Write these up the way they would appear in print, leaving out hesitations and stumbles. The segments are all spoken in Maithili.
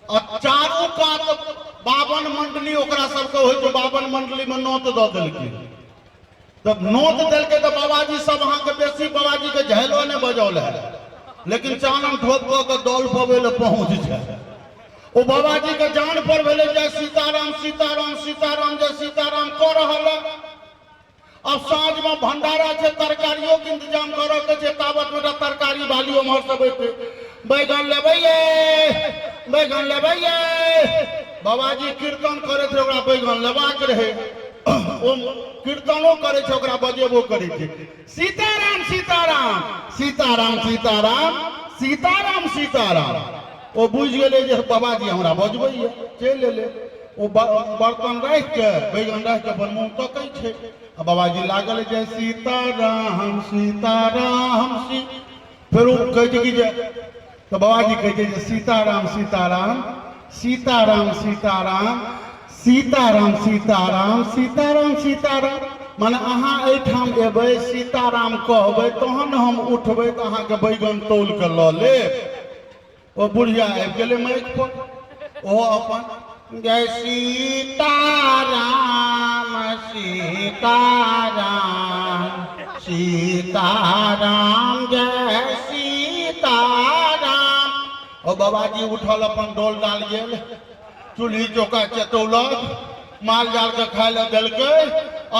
आ चारू कात बावन मंडली ओकरा सबके होइ छै, बावन मंडली में नोत दऽ देलकै। तब नोत देलकै तऽ बाबाजी सब अहाँके बेसी बाबाजी के झैलो नहि बजौल है, लेकिन चानन ठोप कऽ के दौल पबै लए पहुँच जाय। ओ बाबाजी के जान पर भेलै जय सीताराम सीताराम सीताराम जय सीताराम कऽ रहल है। अब साँझ में भंडारा छै, तरकारियों के इंतजाम करऽ के छै। ताबत में तरकारी वाली उम्हर सब एतै, बैगन लेबै ये, बैगन लेबै ये। बाबाजी कीर्तन करैत रहे, ओकरा बैगन लेबाक रहे। ओ कीर्तनो करै छै, ओकरा बजेबो करै छै, सीताराम सीताराम सीताराम सीताराम सीताराम सीताराम। ओ बुझि गेलै जे बाबाजी हमरा बजबैया, चलि एलै। ओ बर्तन राखि के, बैगन राखि के अपन मुँह तकै छै आ बाबाजी लागल जे सीताराम सीताराम सी। फेर ओ कहै छै कि जे, तऽ बाबाजी कहै छै जे सीताराम सीताराम सीताराम सीताराम सीताराम सीताराम सीताराम सीताराम, माने अहाँ एहिठाम एबै, सीताराम कहबै, तहन हम उठबै तऽ अहाँके बैगन तौल के लऽ लेब। ओ बुढ़िया आबि गेलै माइक पर, ओहो अपन जय सीताराम सीताराम सीताराम जय सीताराम। ओ बाबाजी उठल, अपन डोल डाल गेल, चूल्ही चौका चटौलक, माल जाल के खाय लए देलकै,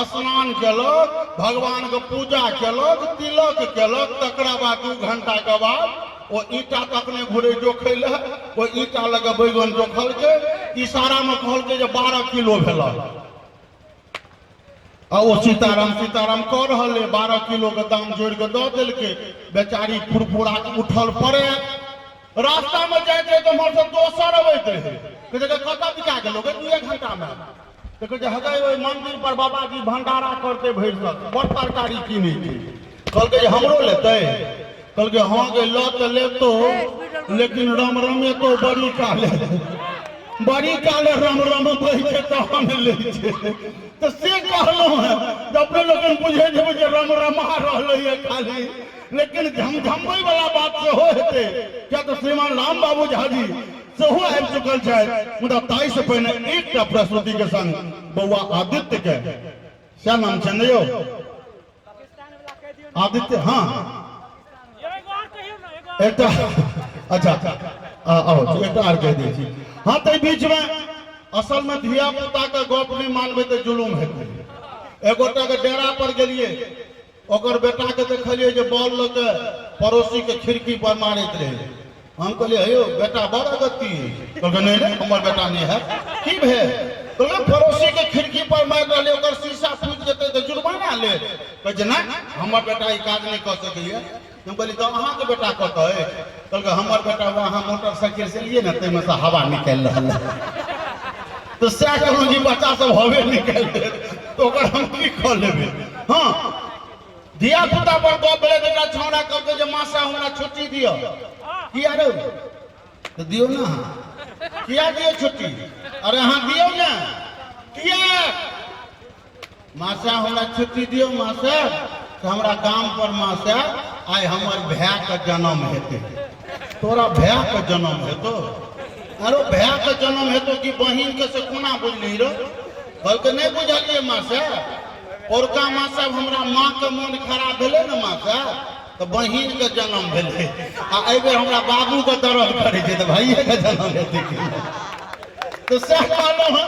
स्नान केलक, भगवान के पूजा केलक, तिलक केलक। तकरा बाद 2 घंटा के बाद ओ ईंटा तक नहि घुरे जोखै लए, ओ ईंटा लऽ कऽ बैगन जोखलकै, इशारामे कहलकै जे 12 किलो भेल। आ ओ सीताराम सीताराम कऽ रहल है, 12 किलो के दाम जोड़ि कऽ दऽ देलकै। बेचारी फुरफुरा कऽ उठल पड़े, रास्ता में जाइत रहे तऽ उम्हर से दोसर अबैत रहे, कहै छै कतऽ बिका गेलो गे 2 घंटा में? तऽ कहै छै हगै ओहि मंदिर पर बाबाजी भंडारा करते भरि सक, बड़ तरकारी कीनै छै। कहलकै जे हमरो लेतै? कहलकै हँ गे लऽ तऽ लेतो, लेकिन रम रमेतो बड़ी काले, बड़ी काले रम रम बै छै तहन लै छै। तऽ से कहलहुँ हेँ जे अपने लोकनि बुझै जेबै जे रम रमा रहलै है खाली, लेकिन झमझमबै वाला बात सेहो हेतै, किया तऽ श्रीमान राम बाबू झा जी सेहो आबि चुकल छथि। मुदा ताहिसँ पहिने एकटा प्रस्तुति के संग बौआ आदित्य के, सएह नाम छै ने यौ आदित्य? हाँ एकटा, अच्छा आओ एकटा आर कहि दै छी। हाँ तऽ बीचमे असलमे धिया पुताके गप नहि मानबै तऽ जुलुम हेतै। एगोटाके डेरा पर गेलियै, ओकर बेटाके देखलियै जे बॉल लऽ के पड़ोसीके खिड़की पर मारैत रहै। हम कहलियै हे यौ बेटा बड़ अगत्ती अछि। कहलकै नहि नहि हमर बेटा नहि है। की भेल? कहलकै पड़ोसीके खिड़की पर मारि रहलै, ओकर शीशा फूटि जेतै तऽ जुर्माना लेत। कहै छै नहि हमर बेटा ई काज नहि कऽ सकैए। हम कहलियै तऽ अहाँके बेटा कतऽ अछि? कहलकै हमर बेटा ओ अहाँ मोटरसाइकिल से एलियै ने ताहिमे से हवा निकालि रहल है। तऽ सएह कहलहुँ जे बच्चा सब हवे निकालि देत तऽ ओकर हम की कऽ लेबै। हाँ धिया पुता पर गप भेलै तऽ एकटा छौड़ा कहलकै जे मासा हमरा छुट्टी दिअ। किया रौ? तऽ दियौ ने अहाँ। किया दियौ छुट्टी? अरे अहाँ दियौ ने। किया? मासा हमरा छुट्टी दियौ मासा, तऽ हमरा गाम पर मासा आइ हमर भायके जन्म हेतै। तोरा भायके जन्म हेतौ? अरे भायके जन्म हेतौ कि बहिनके से कोना बुझली रौ? कहलकै नहि बुझलियै मासा, पौरका मासा हमरा माँके मोन खराब भेलै ने मासा, तऽ बहिनके जन्म भेलै, आ एहिबेर हमरा बाबूके दर्द करै छै तऽ भाइएके जन्म हेतै कि नहि? तऽ सएह कहलहुँ हँ,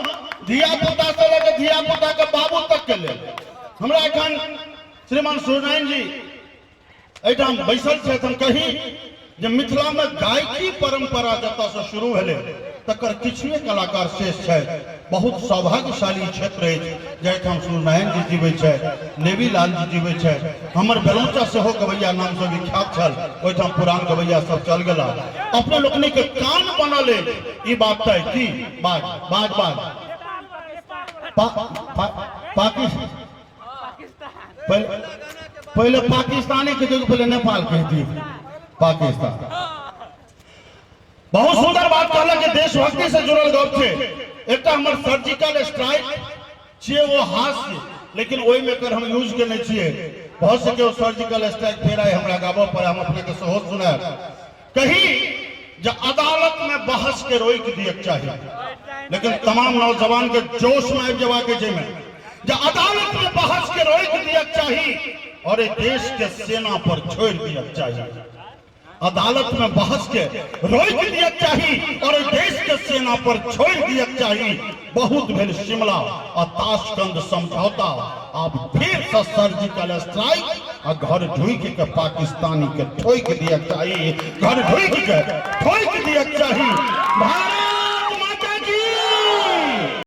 धिया पुतासँ लऽ कऽ धिया पुताके बाबू तकके लेल हमरा एखन श्रीमान सूर्यनारायण जी एहिठाम बैसल छथि। हम कही जे मिथिलामे गायकी परंपरा जतऽसँ शुरू भेलै तकर किछुए कलाकार शेष छथि। बहुत सौभाग्यशाली क्षेत्र अछि जाहिठाम सूर्यनारायण जी जीबै छथि, नेवी लाल जी जीबै छथि। हमर बेलौचा सेहो गवैया नामसँ विख्यात छल, ओहिठाम पुरान गवैया सब चल गेला। अपने लोकनिके कान बनल अछि ई बात तय की बाज बाज बाज पाकिस्तान पहिले पाकिस्तानी के जगह पहिले नेपाल कह दिए पाकिस्तान। बहुत सुंदर बात कहलक जे देशभक्ति से जुड़ल गप छै। एकटा हमर सर्जिकल स्ट्राइक छियै ओ हास्य, लेकिन ओहिमे एकर हम यूज केने छियै। भऽ सके ओ सर्जिकल स्ट्राइक फेर आइ हमरा गाबऽ पड़े, हम अपने के सेहो सुनायब। कही जे अदालत में बहस के रोकि दिए के चाही, लेकिन तमाम नौजवान के जोश में आबि जेबाक छै में जे अदालत में बहस के रोकि दिए के चाही और एहि देश के सेना पर छोड़ि दिए के चाही। अदालत में बहस के रोकि दिए के चाही और एहि देश के सेना पर छोड़ि दिए के चाही। बहुत भेल शिमला आ ताशकंद समझौता, आब फिर से सर्जिकल स्ट्राइक आ घर ढुकि के पाकिस्तानी के ठोकि दिए के चाही, घर ढुकि के ठोकि दिए के चाही। भारत